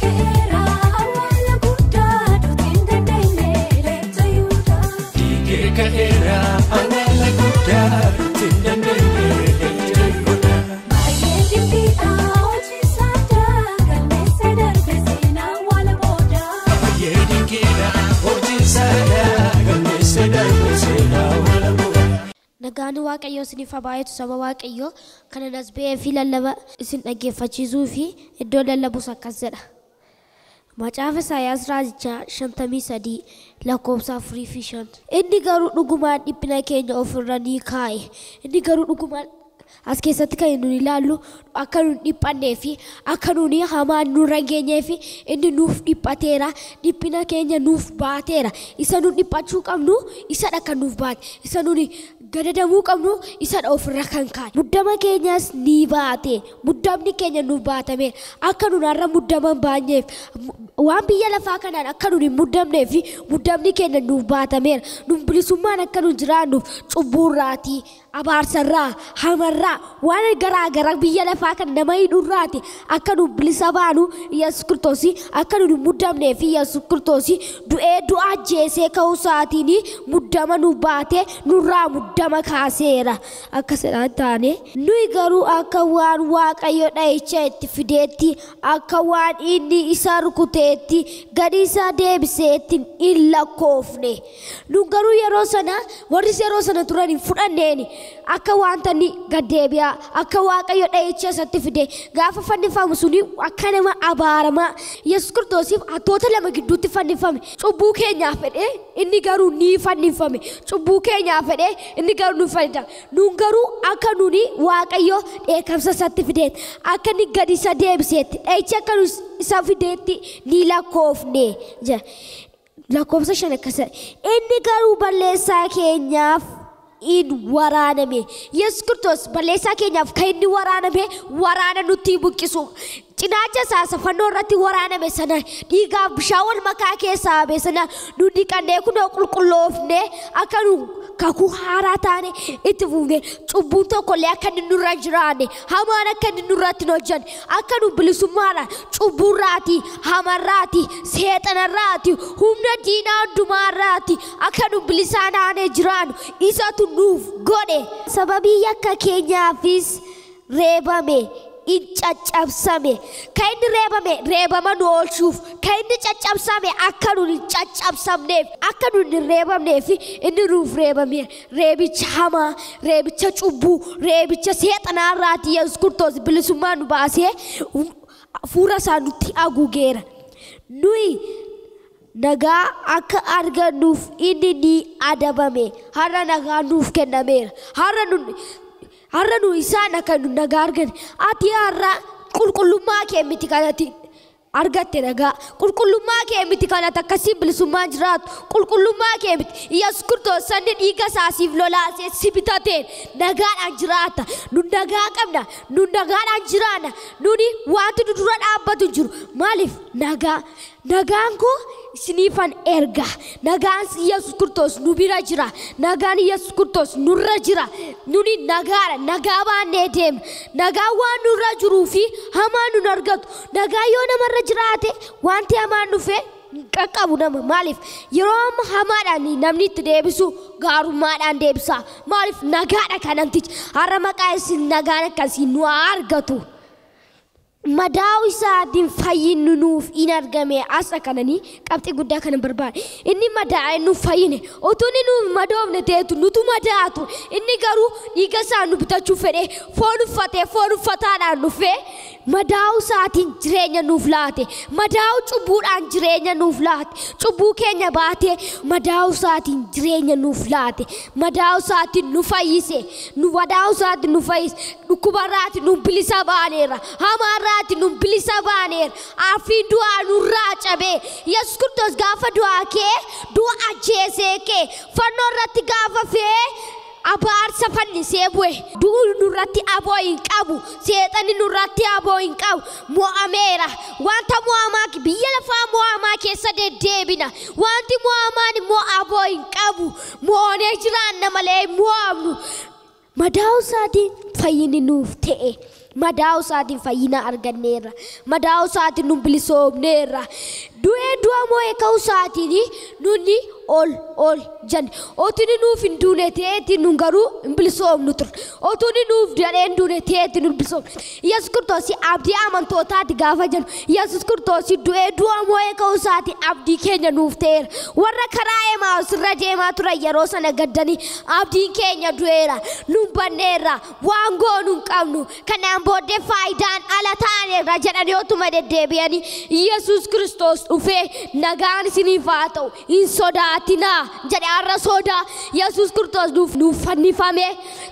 Ka'eera awwaala guddaa duuti hin dandeenye leenca Yihudaa. Dhiigee ka'eera awwaala guddaa duuti hin dandeenye leenca Yihudaa. Baay'ee dinqiidha hojii isaa galmeessee darbe seenaa awwaala booda. Baay'ee dinqiidha hojii isaa galmeessee darbe seenaa awwaala booda. Nagaan Waaqayyoo isiniif haa baay'atu saba Waaqayyoo kana as ba'ee fi lallaba isin dhaggeeffachiisuu fi iddoo lallabus akkas jedha. Macaafa Isaayyaas Raajichaa 53 lakkoofsa 4 fi 5. Inni garuu dhugumaan dhiphina keenya ofirra ni kaa'e. Inni garuu dhugumaan as keessatti kan nuyi ilaallu akka nuyi dhiphannee fi akka nuyi hamaan nurra hin geenyee fi inni nuuf dhiphateera. Dhiphina keenya nuuf baateera. Isa nu dhiphachuu qabnu isadha kan nuuf baate. Isa nuyi gadadamuu qabnu isadha ofirra kan kaa'e. Muddama keenyas ni baate. Muddamni keenya nuuf baatameera. Akka nuyi har'a muddama hin baanyeef waan biyya lafaa kanaan akka nuyi hin muddamnee fi muddamni keenya nuuf baatameera. Nu bilisummaan akka nu jiraannuuf cubbuurraatii, abaarsarraa, hamarraa, waan garaa garaa biyya lafaa kana nama hidhurraati akka nu bilisa baanu Yesuus Kiristoos akka nu hin muddamnee fi Yesuus Kiristoos du'ee du'a ajjeesee ka'uu isaatiin muddama nu baate nurraa muddama kaaseera. Akka sanaan taane nuyi garuu akka waan Waaqayyo dha'icha itti fideetti akka waan inni isa rukuteetti gadi isa deebiseetti hin lakkoofne. Nu garuu yeroo sana warri yeroo sana turan hin fudhanneeni akka wanta inni gad deebi'aa akka Waaqayyo dha'icha isatti fide gaafa fannifamu suni akka nama abaaramaa Yesuus Kiristoosiif hattoota lama gidduutti fannifame. Cubbuu keenyaaf fedhee inni garuu ni fannifame. Cubbuu keenyaaf fedhee inni garuu nu fannifame. Nuun garuu akka nuni Waaqayyo dheekkamsa isatti fideetti akka inni gadi isa deebiseetti dha'icha akka nu isa fideetti ni lakkoofne jedha. Lakkoofsa 5 akkas jedha. Inni garuu balleessaa keenyaaf in waraaname. Yesuus Kiristoos balleessaa keenyaaf kan inni waraaname waraana nutti buqqisu. Cinaacha isaa fannoo irratti waraaname sana dhiigaaf bishaan wal makaa keessaa ba'e sana nu dhiqannee kunoo qulqulloofne akka nu kakuu haaraa taane itti fufne cubbuun tokkollee akka inni nurra jiraanne hamaan akka inni nurratti hin hojjenne akka nu bilisummaadhaan cubbuurraatii, hamarraatii, seexanarraatii, humna diinaa hundumaarraatii akka nu bilisaa taanee jiraannu isatu nuuf godhe. Sababii yakka keenyaafis reebame. In caccabsame. Kan inni reebame reebama nu oolchuuf, kan inni caccabsame akka nu hin caccabsamneef, akka nu hin reebamneef inni nuuf reebame. Reebicha hamaa, reebicha cubbuu, reebicha seexanaarraatii Yesuus Kiristoos bilisummaa nu baasee hafuura isaa nutti haguugeera. Nuyi nagaa akka argannuuf inni ni adabame. Har'a nagaa nuuf kennameera. Har'a nu isaan akka nu nagaa arganne. Ati har'a qulqullummaa kee miti kanatti argatte nagaa. Qulqullummaa kee miti kanatti akkasiin bilisummaan jiraatu. Qulqullummaa kee miti. Yesuus Kiristoos sanni dhiiga isaa siif lolaasee si bitateen nagaadhaan jiraata. Nu nagaa qabna. Nu nagaadhaan jiraanna. Nuni wanti nu dura dhaabbatu hin jiru. Maaliif nagaa? Nagaan koo isiniifan erga. Nagaan Yesuus Kiristoos nu bira jira. Nagaan Yesuus Kiristoos nurra jira. Nuni nagaadha. Nagaa baannee deemna. Nagaan waan nurra jiruu fi hamaan nun argatu. Nagaa yoo namarra jiraate wanti hamaan dhufe hin qaqqabu nama. Maaliif yeroo amma hamaadhaan namni itti deebisu gaarummaadhaan deebisa. Maaliif nagaadha kan namtichi. Har'a maqaa isin nagaan akkasii nu haa argatu. Madaa'uu isaatiin fayyinni nuuf in argame. As kananii qabxii guddaa kana barbaade. Inni madaa'e nuuf fayyine. Utuu inni nuuf madoofne ta'etu nutu madaa'atu. Inni garuu dhiiga isaa nu bitachuu fedhee foon uffatee foon uffataadhaan dhufee madaa'uu isaatiin jireenya nuuf laate. Madaa'uu cubbuudhaan jireenya nuuf laate. Cubbuu keenya baatee madaa'uu isaatiin jireenya nuuf laate. Madaa'uu isaatiin nu fayyise. Nu madaa'uu isaatiin nu fayyise. Dhukkubarraati nu bilisa baaneerra. Hamaarraati nu bilisa baaneerra. Afiin du'aa nurraa cabee. Yesuus Kiristoos gaafa du'aa kee du'a ajjeesee kee fannoo irratti gaafa fe'ee abaarsa fannisee bu'e. Du'u nurratti aboo hin qabu. Seexanni nurratti aboo hin qabu. Mo'ameera. Wanta mo'amaa biyya lafaa mo'amaa keessa deddeebina. Wanti mo'amaan immoo aboo hin qabu. Mo'onee jiraanna malee hin mo'amnu. Madaa'uu isaatiin fayyinni nuuf ta'e. Madaa'uu isaatiin fayyina arganneerra. Madaa'uu isaatiin nu bilisoomneerra. Du'ee du'a moo'ee ka'uu isaatiin nuni ol ol jenne. Otuni nuuf hin duune ta'eetiin nun garuu hin bilisoomnu turre. Otuni nuuf jedhee hin duune ta'eetiin nun bilisoomnu. Yesuus Kiristoos abdii amantootaati gaafa jennu. Yesuus Kiristoos du'ee du'a moo'ee ka'uu isaatiin abdii keenya nuuf ta'eera. Warra karaa Emaa'us irra deemaa turan yeroo sana gaddanii abdiin keenya du'eera. Nun banneerra. Waan goonu hin qabnu. Kanaan booddee faayidaan ala taaneerra jedhanii otuma deddeebi'anii Yesuus Kiristoos dhufee nagaan isiniif haa ta'u hin sodaatinaa jedhe. Har'a sodaa Yesuus Kiristoos nuuf fannifame,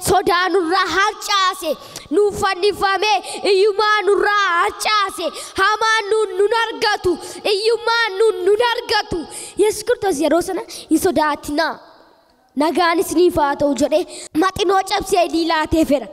sodaa nurraa harcaase, nuuf fannifame, iyyummaa nurraa harcaase, hamaan nun argatu, iyyummaan nun argatu. Yesuus Kiristoos yeroo sana hin sodaatinaa nagaan isiniif haa ta'u jedhee maxinoo cabsee liilaatee fedha.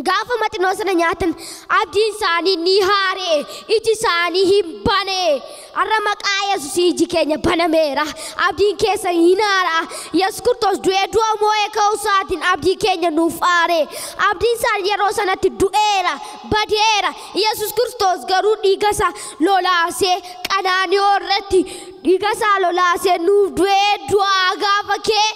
Gaafa maxinoo sana nyaatan abdiin isaanii ni haaree, iji isaanii hin banee. Har'a maqaa Yesuus iji keenya banameera. Abdiin keessa hin haaraa. Yesuus Kiristoos du'ee du'a moo'ee ka'uu isaatiin abdii keenya nuuf haaree. Abdiin isaanii yeroo sanatti du'eera, badeera. Yesuus Kiristoos garuu dhiiga isaa lolaasee qanaani'oo irratti dhiiga isaa lolaasee nuuf du'ee du'aa gaafa kee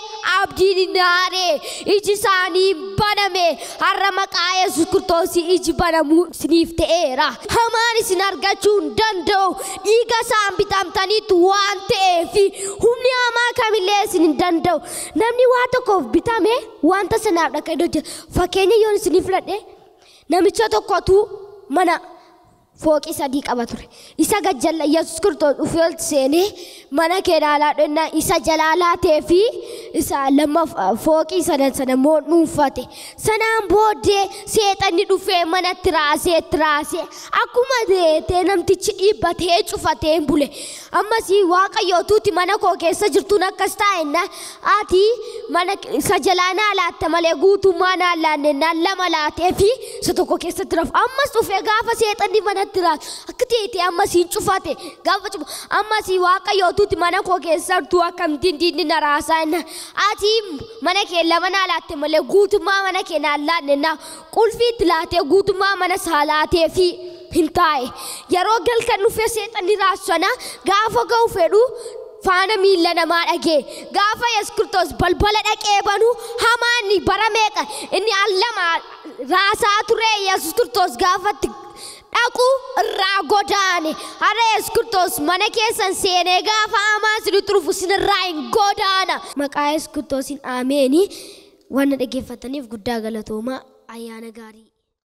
abdiin hin haaree, iji isaanii baname. Har'a maqaa Yesuus Kiristoos iji banamuu isiniif ta'eera. Hamaan isin argachuu hin danda'u. Dhiiga isaan bitamtaniitu waan ta'eef humni hamaa kamillee isin hin danda'u. Namni waa tokkoof bitame wanta sanaaf dhaqee hojjeta. Fakkeenya yoon isinii fudhadhe namicha tokkotu mana fooqii 3 qaba ture. Isa gajjalla Yesuus Kiristoos dhufee ol seenee mana kee ilaalaa dhennaa isa jalaa laatee fi isa lamma fooqii sana immoo dhuunfate. Sanaan booddee seexanni dhufee manatti raasee akkuma deetee namtichi dhiibbatee cufatee hin bule. Ammas Waaqayyootuuti mana koo keessa jirtuun akkas taa'enna ati mana isa jalaa naa laatte malee guutummaa naa laanne naa lama laatee fi isa tokko keessatti rafu. Ammas dhufee gaafa seexanni manatti raasu akka teetee ammas hin cufate. Gaafa cufu ammas Waaqayyootuuti mana koo keessa jirtu akkamittiin diinni na raasaa enna ati mana kee lama naa laatte malee guutummaa mana kee naa laanne naa qulfii itti laatee guutummaa mana isaa laatee fi hin taa'e. Yeroo galkan dhufee seexanni raasu sana gaafa ga'u fedhu faana miilla namaa dhagee. Gaafa Yesuus Kiristoos balbala dhaqee banu hamaanni bara meeqa inni al lama raasaa ture Yesuus Kiristoos gaafatti dhaqu irraa godaane. Har'a Yesuus Kiristoos mana keessan seenee gaafa hamaa isinitti dhufu isinirraa hin godaana. Maqaa Yesuus Kiristoosiin ameeni. Waan na dhaggeeffataniif guddaa galatoomaa. Ayyaana gaarii.